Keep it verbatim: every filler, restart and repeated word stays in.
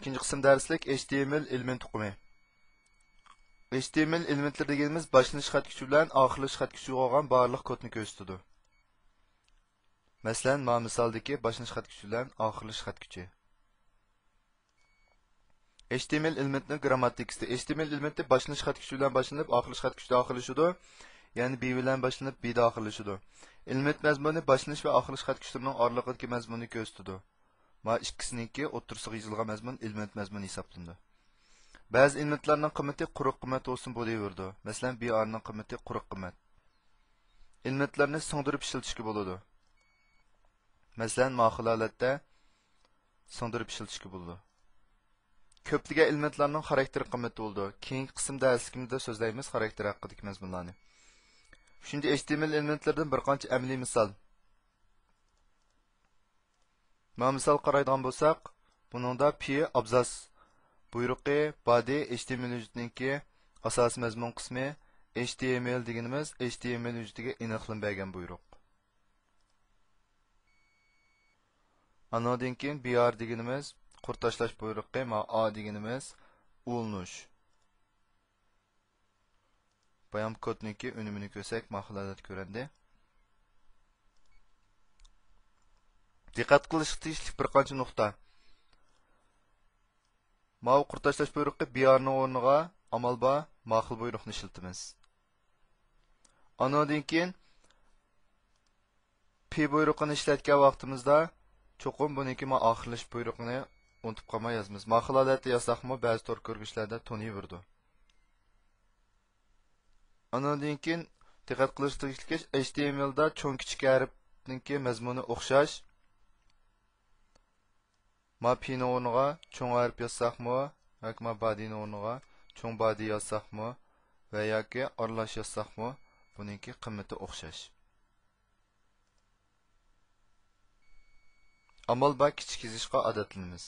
ئىككىنچى قىسىم دەرسلىك، H T M L ئېلېمېنت ئۇقۇمى. H T M L ئېلېمېنتلىرى دېگىنىمىز باشلىنىش خەت كۈچى بىلەن ئاخىرلىشىش خەت كۈچىگە بولغان بارلىق كودنى كۆرسىتىدۇ. مەسىلەن، مانا مىسالدىكى باشلىنىش خەت كۈچى بىلەن ئاخىرلىشىش خەت كۈچى. H T M L ئېلېمېنتنىڭ گىرامماتىكىسى. H T M L ئېلېمېنتى باشلىنىش خەت كۈچى بىلەن باشلىنىپ، ئاخىرلىشىش خەت كۈچىدە ئاخىرلىشىدۇ. يەنى B بىلەن باشلىنىپ، B دە ئاخىرلىشىدۇ. ئېلېمېنت مەزمۇنى باشلىنىش ۋە ئاخىرلىشىش خەت كۈچلىرىنىڭ ئارىلىقىدىكى مەزمۇننى كۆرسىتىدۇ. مانا ئىككىسىنىڭكى ئوتتۇرىسىغا يېزىلغان مەزمۇن ئېلېمېنت مەزمۇنى ھېسابلىنىدۇ. بەزى ئېلېمېنتلارنىڭ قىممىتى قۇرۇق قىممەت بولسىمۇ بولۇۋېرىدۇ. مەسىلەن، B R نىڭ قىممىتى قۇرۇق قىممەت. ئېلېمېنتلارنى سىڭدۈرۈپ ئىشلىتىشكە بولىدۇ. مەسىلەن، مانا خىل ھالەتتە سىڭدۈرۈپ ئىشلىتىشكە بولىدۇ. كۆپلىگەن ئېلېمېنتلارنىڭ خاراكتېر قىممىتى بولىدۇ. كېيىنكى قىسىم دەرسلىكىمىزدە سۆزلەيمىز خاراكتېر ھەققىدىكى مەزمۇنلارنى. ئۈچىنچى، H T M L ئېلېمېنتلىرىدىن بىر قانچە ئەمەلىي مىسال. مانا مىسال قارايدىغان بولساق، بۇنىڭدا P ئابزاس بۇيرۇقى، body H T M L ھۆججىتىنىڭكى ئاساسىي مەزمۇن قىسمى، H T M L دېگىنىمىز H T M L ھۆججىتىگە ئېنىقلىما بەرگەن بۇيرۇق. ئانىڭدىن كېيىن B R دېگىنىمىز قۇر تاشلاش بۇيرۇقى، مانا A دېگىنىمىز ئۇلىنىش. بايام كودنىڭكى ئۈنۈمىنى كۆرسەك، مانا خىل ھالەتتە كۆرۈندى. دىققەت قىلىشقا تېگىشلىك بىر قانچە نۇقتا. ماۋۇ قۇر تاشلاش بۇيرۇقى B R نىڭ ئورنىغا ئامال بار مانا خىل بۇيرۇقنى ئىشلىتىمىز. ئانىڭدىن كېيىن P بۇيرۇقىنى ئىشلەتكەن ۋاقتىمىزدا چوقۇم بۇنىڭكى مانا ئاخىرلىشىش بۇيرۇقىنى ئۇنتۇپ قالماي يازىمىز. مانا خىل ھالەتتە يازساقمۇ بەزى تور كۆرگۈچلەردە تونۇيۋېرىدۇ. ئانىڭدىن كېيىن دىققەت قىلىشقا تېگىشلىكى، H T M L دا چوڭ كىچىك ھەرپنىڭكى مەزمۇنى ئوخشاش. مانا P نىڭ ئورنىغا چوڭ ھەرپ يازساقمۇ ياكى مانا body نىڭ ئورنىغا چوڭ body يازساقمۇ ۋە ياكى ئارىلاش يازساقمۇ بۇنىڭكى قىممىتى ئوخشاش. ئامال بار كىچىك يېزىشقا ئادەتلىنىمىز.